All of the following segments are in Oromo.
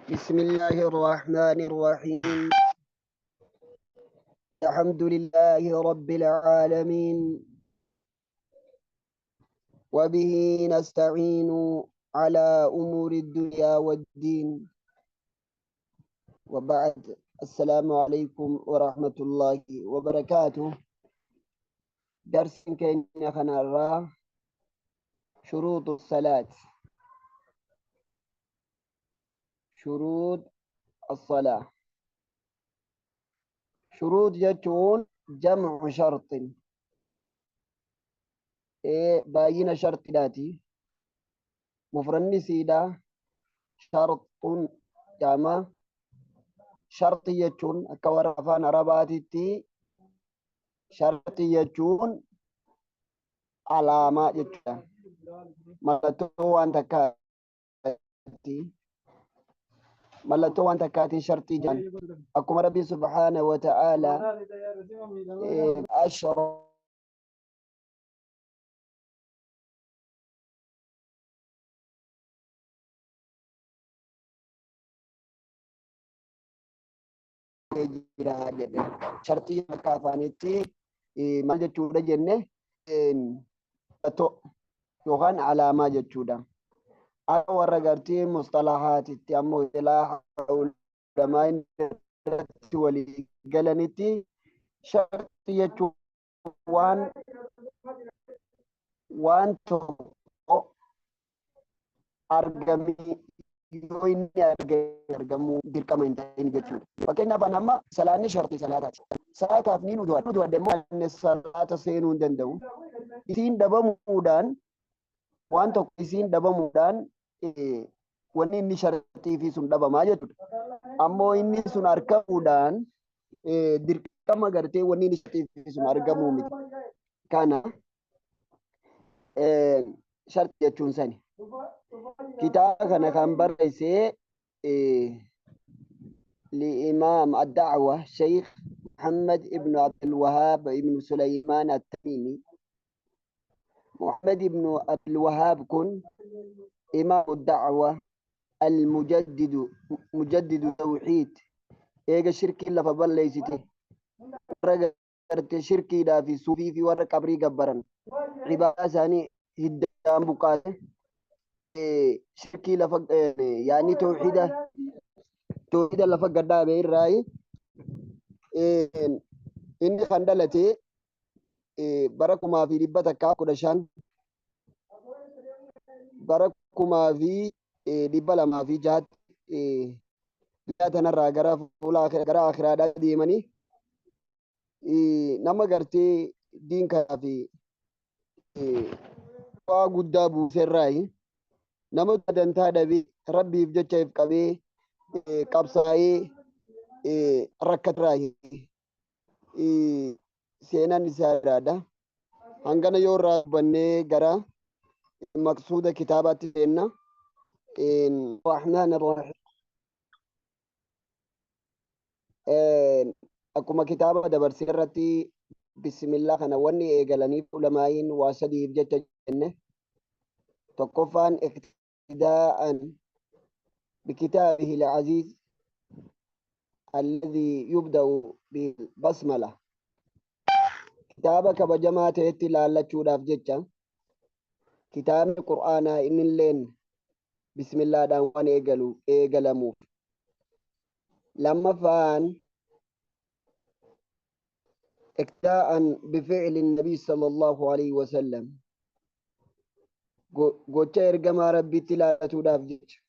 بسم الله الرحمن الرحيم. الحمد لله رب العالمين، وبه نستعين على أمور الدنيا والدين، وبعد. السلام عليكم ورحمة الله وبركاته. درس كينيا خنارا شروط الصلاة، شروط الصلاة. شروط jechuun جمع شرط، baay'ina shartiidhaati. Mufranni siidha sharxun jedhama. Sharxii jechuun akka warra afaan Arabaatitti sharxii jechuun alaamaa jechuudha. Mallattoo waan takkaati. Mallattoo waan takkaatiin sharxii jedhan. Akkuma Rabbi subhaanahu wa ta'aala ashra jira jedhe. Sharxii akka afaanitti maal jechuudha jenne, mallattoo yookaan alaamaa jechuudha. Akka warra gartee mustalahaatitti ammoo isilaaha ulamaa irratti walii galanitti sharxii jechuun waan tokko argamee yoo inni argamuu dirqama hin ta'in jechuudha. Fakkeenyaaf ani amma salaanni sharxii salaataati. Salaataaf ni nuti du'adde immoo salaata seenuu hin danda'u. Isiin dhabamuudhaan waan tokko isiin dhabamuudhaan wanni inni sharxii fi sun dhabamaa jechuudha. Ammoo inni sun argamuudhaan dirqama gartee wanni inni sharxii fi sun argamuu miti. Kana sharxii jechuun sani. Kitaaba kana kan barreesse لإمام الدعوة شيخ محمد ابن عبد الوهاب ابن سليمان التميمي. محمد ابن عبد الوهاب كن إمام الدعوة المجدد، مجدد التوحيد. إيجا شركي لفا بليستي رجعت شركي دا في صوفي في ورق قبري جبرا عبادة ثاني هدام بقاته شركي لفا يعني توحيده توحيد لفا قدا بين راي. إني خندلتي بركما في ربتك كودشان بركما في dhibba lamaa fi jaha tanarraa gara fuula gara akhiraadhaa deemanii nama gartee diin kanaa fi bu'aa guddaa buuserraayi nama dantaa dhabee rabbiif jecha if qabee qabsaa'ee rakkatirraayi seenaan isaa jiraadha. Hangana yoo irraa dubbannee gara maqsuuda kitaabaatti seenna. الرحمن الرحيم. Akkuma kitaaba dabarsee irratti bismillah kana wanni eegalaniif ulamaa'iin waa sadiif jecha jenne. Tokkoffaan iqtidaa'an bikitaabihi al-aziz alladhi yubda'u bilbasmala. Kitaaba kabajamaa ta'etti ilaallachuudhaaf jecha kitaabni Qur'aanaa innilleen bismillaadhaan waan eegalamuuf. Lammaffaan iqtidaa'an bifi'li nabii sallallahu alaihi wasallam, gocha ergamaa rabbiitti ilaallatuudhaaf jecha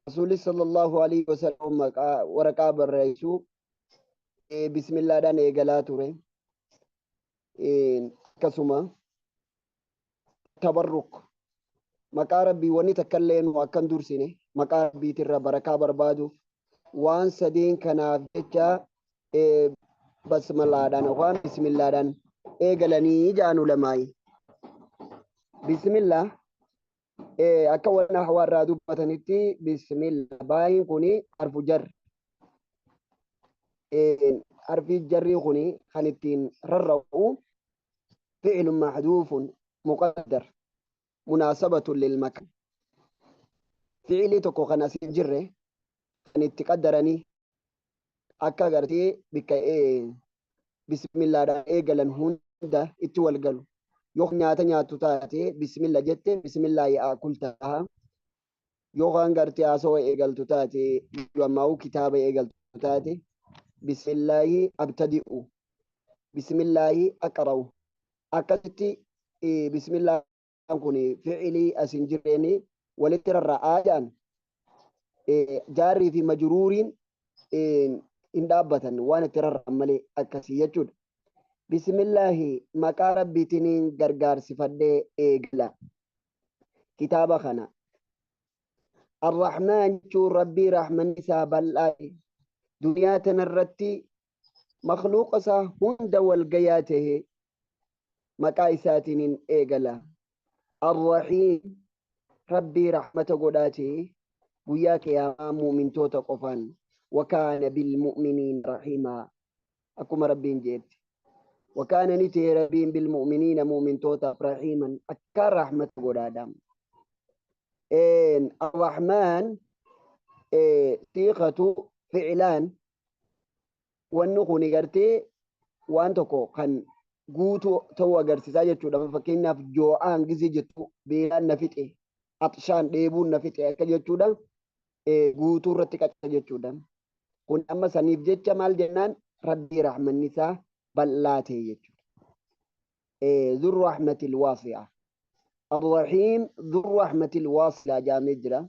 rasuulli sallallahu alaihi wasallam maqaa waraqaa barreessuu bismillaadhaan eegalaa ture. Akkasuma tabarruk maqaa rabbii wanni takka illee nu akkan dursine maqaa rabbiitirra barakaa barbaaduuf waan sadeen kanaaf jecha basmalaadhaan yookaan bismillaadhaan eegalanii ja'an ulamaa'i. Bismillah akka waan hawaarraa dubbatanitti bismillah baay'een kuni harfu jar. Harfi jarrii kuni kan ittiin rarra'u fi'lun mahduufun muqaddar munaasabatu lil makan. Fi'ilii tokko kan as hin jirre Kan itti qaddaranii akka gartee bikka bismillaadhaan eegalan hunda itti wal galu. Yoo nyaata nyaattu taate bismilla jette bismillaahi aakul ta'a. Yoo kan gartee haasawa eegaltu taate ammaa'uu kitaaba eegaltu taate bismillaahi abtadi'u bismillaahi aqra'u akkasitti bismillaan kun fi'ilii as hin jirreen walitti rarra'aa jedhan jaarrii fi majruuriin hin dhaabbatan waan itti rarra'an malee akkasii jechuudha. Bismillaahi maqaa rabbiitiin gargaarsifadhee eegala kitaaba kana. Arrahmaan jechuun rabbii rahmanni isaa bal'aa duniyaa tanarratti makluuqa isaa hunda wal gayaa tahe maqaa isaatiin eegala. Arrahiim rabbii rahmata godhaa tahe guyyaa qiyaamaa mu'mintoota qofaan wakaana bilmu'miniin rahimaa akkuma rabbiin jeetti. Wakaana ni ta'e rabbiin bilmu'miniina mu'mintootaaf rahiiman akkaan rahmata godhaadha. Arrahmaan siiqatu fi'laan wanni kun gartee waan tokko kan guutuu ta'uu agarsiisaa jechuudha. Fakkeenyaaf joo'aan gizee jettu beelaan na fixe, axshaan dheebuun na fixe akka jechuudha. Guutuu irratti qaca jechuudha. Kun amma saniif jecha maal jennaan rabbii rahmanni isaa bal'aa ta'e jechuudha. Zur rahmatil waasi'a. Arrahiim zur rahmatil waasi'a jaamee jira.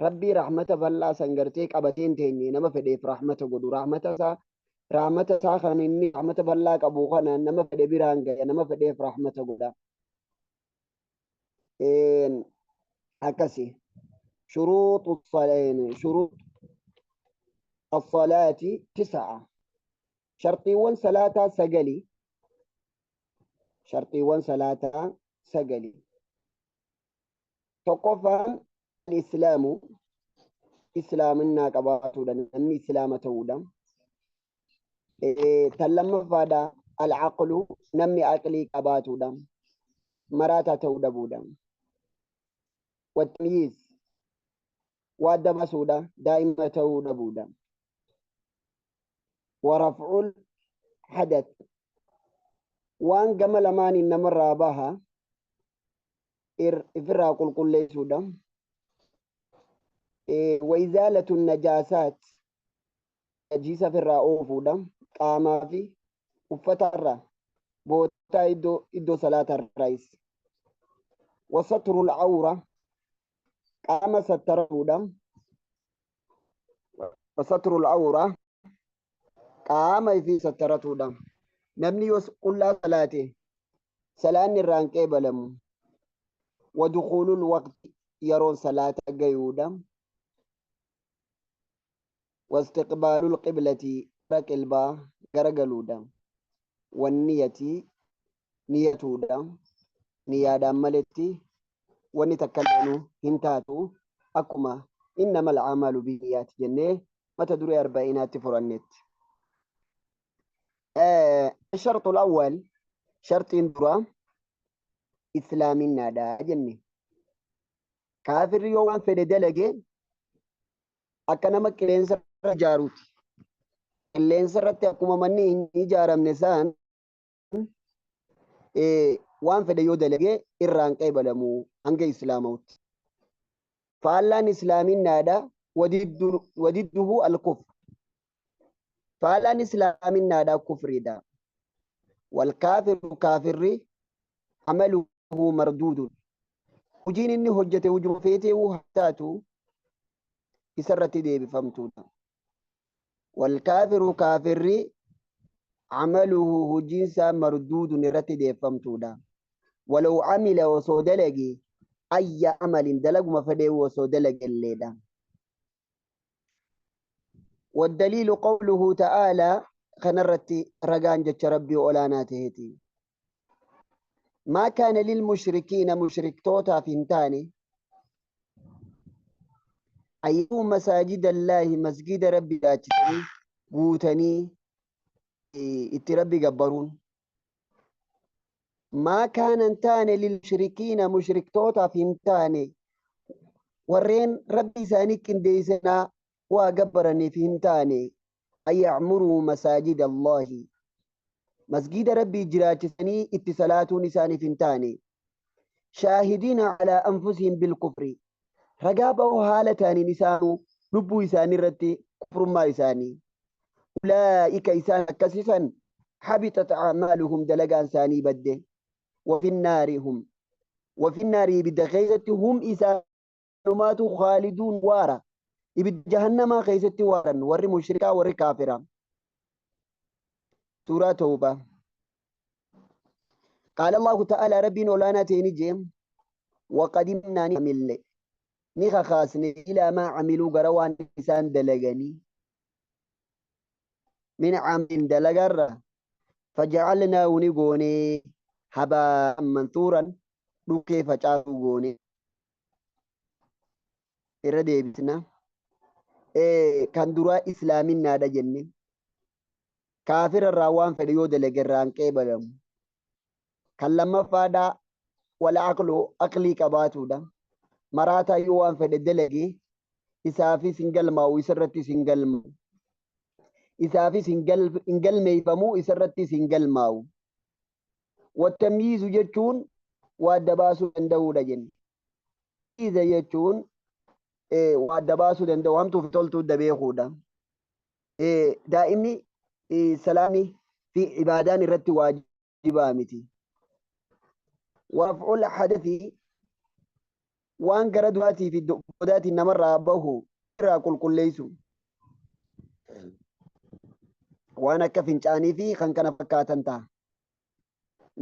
Rabbii rahmata bal'aa san gartee qabatee hin teenye nama fedheef rahmata godhu. Rahmata isaa rahmata isaa kan inni rahmata bal'aa qabu kana nama fedhe biraan gaya nama fedheef rahmata godha. Akkasi. Shuruuxu shuruux as-salaati tis'a. Sharxiiwwan salaataa sagali. Sharxiiwwan salaataa sagali. Tokkoffaan islaamu islaaminaa qabaatuudha namni islaama ta'uudha. Tan lammaffaadha al-aqlu namni aqlii qabaatuudha. Maraataa ta'uu dhabuudha. Wattamyiiz waa adda baasuudha daa'ima ta'uu dhabuudha. Waraf'ul hadath waan gama lamaaniin namarraa baha ifirraa qulqulleessuudha. Waizaalatu najaasaat najiisa ofirraa oofuudha. Qaamaa fi uffatarraa bootaa iddoo salaatarraayis. Wasatrul awra qaama sattaramuudha. Wasatrul awra qaama ifii sattaratuudha. Namni yoo qullaa salaate salaanni irraa hin qeebalamu. Wadukuulul waqti yeroon salaata gayuudha. Wastiqbaalul qiblati gara qilbaa garagaluudha. Wanniyati niyatuudha. Niyaadhaan maletti wanni takka illeenuu hin taatu akkuma innamal a'maalu binniyaati jennee mata duree arba'inaatti furannetti. Sharxul awwal sharxiin dura islaaminaadha jenne. Kaafirri yoo waan fedhe dalage akka nama qilleensa irra ijaaruuti. Qilleensa irratti akkuma manni hin ijaaramne saan waan fedhe yoo dalage irraan qeebalamu hanga islaamawutti. Faallaan islaaminaadha wadidduhu al-kufr. Faallaan islaaminaadha kufriidha. Walkaafiru kaafirri amaluhu marduudun. Hojiin inni hojjete hujuma feetee haa taatu isarratti deebifamtuudha. Walkaafiru kaafirri amaluhu hojiinsaa marduudun irratti deebifamtuudha. Walaw amila osoo dalage ayya amalin dalaguma fedhee osoo dalage illeedha. والدليل قوله تعالى خنرت رقان جتش ربي أولانا تهتي ما كان للمشركين مشرك توتا فهمتاني أيو مساجد الله مسجد ربي داتني قوتني itti rabbi gabbaruun maa kaana hin taane lilmushrikiina mushriktootaaf hin taane warreen rabbi isaanii qindeessanaa Waa gabbaraniif hin taane an yacmuruu masaajida Allaahi masgiida Rabbii jiraachisanii itti salaatuun isaaniif hin taane shaahidiina calaa anfusihim bilkufri ragaa ba'oo haala ta'aniin isaanuu lubbuu isaanii irratti kufrummaa isaanii ulaa'ika isaan akkasisan habitat a'maaluhum dalagaan isaanii badde wafinnaari hum wafinnaari ibidda keessatti hum isaanumaatu khaaliduun waara ibidda jahannamaa keessatti waaran warri mushrikaa warri kaafira. Suuraa Tawbaa. Qaala Allahu ta'ala Rabbiin olaanaa ta'e ni jee waqadimnaa ni amille ni kakaasne ilaa maa camiluu gara waan isaan dalaganii min camalin dalagarra fajacalnaahu ni goone habaa'an mansuuran dhukkee facaasuu goone irra deebisna. Kan duraa islaaminaadha jenne kaafira irraa waan fedhe yoo dalage irraa hin qeebalamu. Kan lammaffaadha wal aqlu aqlii qabaatuudha. Maraataa yoo waan fedhe dalage isaafis hin galmaa'u isarrattis hin galmaa'u. Isaafis hin galmeeffamu isarrattis hin galmaa'u. Wattamyiizu jechuun waa adda baasuu danda'uudha jenne. Tamyiiza jechuun waa adda baasuu danda'u hamtuu fi toltuu adda beekuudha. Daa'imni salaamni fi ibaadaan irratti waajibaa miti. Waraf'ul hadathi waan gara duraatii fi boodaatiin namarraa bahu irraa qulqulleessu. Waan akka fincaanii fi kan kana fakkaatan ta'a.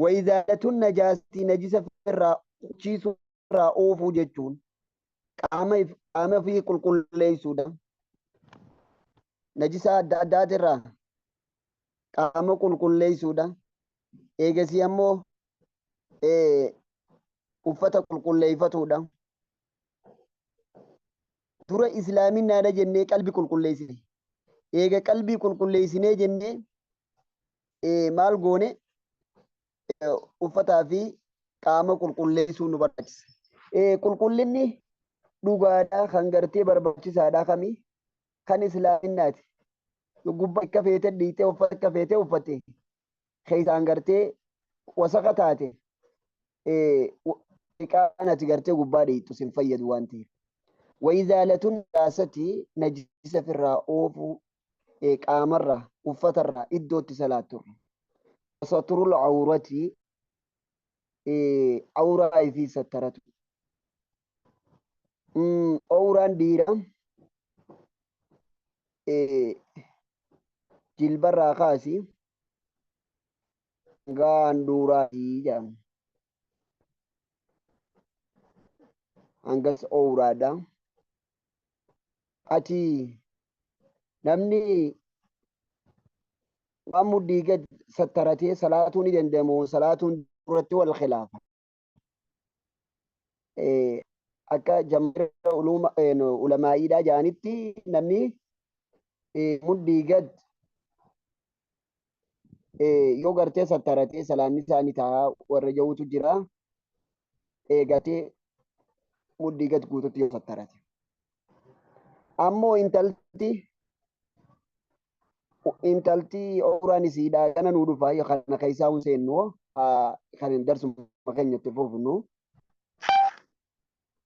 Wayizaalatun najaastii najisa irraa chiisuu irraa oofuu jechuun qaama fi qulqulleessuudha. Najisa adda addaatirraa qaama qulqulleessuudha. Eegasii ammoo uffata qulqulleeffatuudha. Dura islaaminaadha jennee qalbii qulqulleessine. Eega qalbii qulqulleessinee jennee maal goone uffataa fi qaama qulqulleessuu nu barbaachisa. Qulqullinni dhugaadhaa kan gartee barbaachisaadhaa kami kan islaaminaati. Gubbaa akka feete dhiitee uffata akka feete uffatte keessaan gartee wasaqa taate dhiqaan ati gartee gubbaa dhiittu sin fayyadu waan ta'eef. Wayizaalatun najaasati najisa firraa oofuu qaamarraa uffatarraa iddootti salaatturra. Saturul awrati awraa ifii sattaratu. Awraan dhiiraa jilbarraa kaasi hanga handhuuraatii jedhama. Hangas owraadha. Ati namni waan mudhii gad sattaratee salaatuu ni danda'amu salaatuun duratti wal khilaafa. Akka jammaara ulamaa'iidhaa jedhanitti namni mudhii gad yoo gartee sattaratee salaanni isaa ni ta'a warra jedhutu jira. Eegatee mudhii gad guututti yoo sattarate. Ammoo intalti owraan isiidhaa kana nuu dhufa kana keessaa hin seennu kan hin darsuma keenyatti fufnu.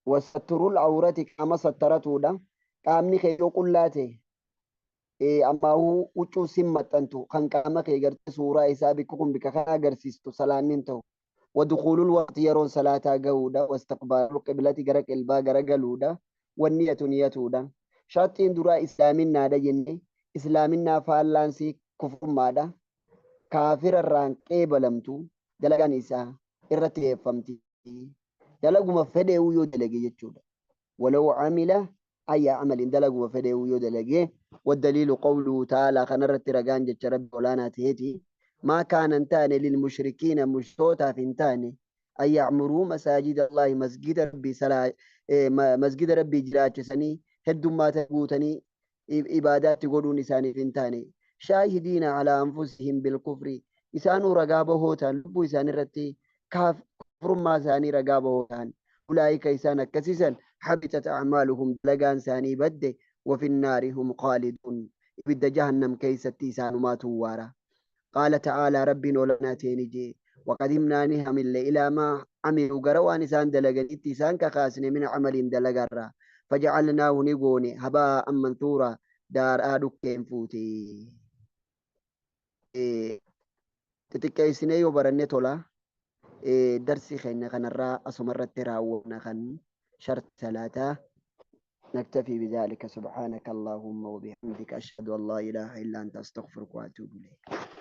Wasatturul awrati qaama sattaratuudha. Qaamni kee yoo qullaa ta'e ammaahuu huccuu sin maxxantu kan qaama kee gartee suuraa isaa bikka kun bikka kana agarsiistu salaanni hin ta'u. Wadukuulul waqti yeroon salaataa gahuudha. Wastaqbaalul qiblati gara qilbaa gara galuudha. Wanniyatu niyatuudha. Sharxiin duraa islaaminaadha jennee islaaminaa faallaansii kufrummaadha. Kaafira irraan qeebalamtu dalagaan isaa irratti dhiyeeffamti. Dalaguma fedheewu yoo dalage jechuudha. Walaw amila ayya amalin dalaguma fedheewu yoo dalage waddaliilu qawluhu ta'aalaa kanarratti ragaan jecha rabbi olaanaa ta'eeti. Maa kaana hin taane lilmushrikiina mushrikootaaf hin taane an ya'muruu masaajida Allaahi masgida rabbii salaa masgida rabbii jiraachisanii heddummaata guutanii ibaadaatti godhuun isaaniif hin taane. Shaahidiina alaa anfusihim bilkufri isaanuu ragaa bahoo ta'an lubbuu isaanii irratti kufrummaa isaanii ragaa bahoo ta'an. Ulaa'ika isaan akkasiisan habitat a'maaluhum dalagaan isaanii badde وفي النار هم خالدون. Ibidda jahannam keessatti isaanumaatu waara. Qaala ta'aalaa, Rabbiin olaanaa ta'e jee: وقدمنا ni hamille إلى ما عملوا gara waan isaan dalaganitti isaan kakaasne من عمل dalagarraa فجعلناه ni goone هباء منثورا daaraa dhukkeen fuute. Xixiqqeessinee yoo baranne tola. Darsi keenya kanarraa asumarratti raawwanna kan sharti salaataa. نكتفي بذلك. سبحانك اللهم وبحمدك، أشهد أن لا إله إلا أنت، أستغفرك وأتوب إليك.